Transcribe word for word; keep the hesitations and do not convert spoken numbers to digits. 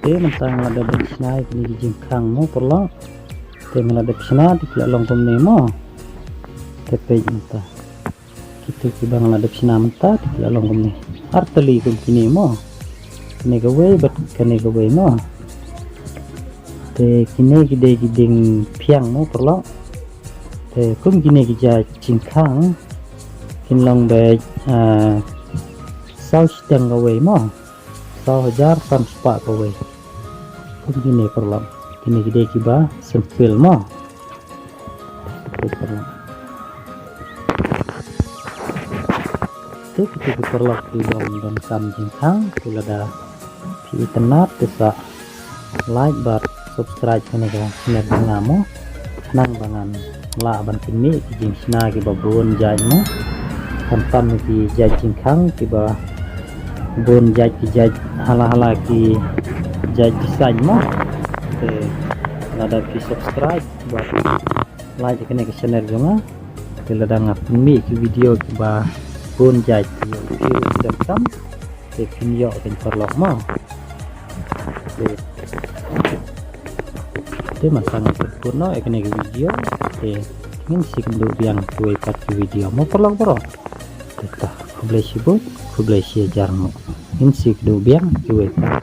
Te mynta nga la dep shna ïa kine ki jingkhang mo paralok. Te nga la dep shna te ki la long kumne mo. Te peit mynta. Kito kiba nga la dep shna mynta te ki la long kumne. Ar tylli kum kine mo. Kane kawei bad kane kawei mo. Te kine ki dei ki dieng phiang mo paralok. Te kum kine ki jait jingkhang kin long beit, ah, saw shiteng kawei mo. Saw hajar san spah kawei. Kum kine paralok. Kine ki dei kiba simple mo. Te paralok. Te kito ki paralok kiba ym donkam jingkhang, te lada phi itynnad te sa like bad subscribe kane ka channel jong nga mo. Khnang ba ngan lah ban pynmih ki jingshna kiba bun jait mo. Khamtam ki jait jingkhang kiba bun jait, ki jait hala hala ki jait design mo. Te lada phi subscribe bad like ïa kane ka channel jong nga, te lada nga pynmih ki video kiba bun jait ki ïoh view donkam, te phin ïoh kein paralok mo. Te, te mynta ngan pynput noh ïa kane ka video. Te ngin sa ïakynduh biang kiwei pat ki video mo paralok baroh. Te ta, khublei shibun, khublei shihajar nguh. Ngin sa ïakynduh biang kiwei pat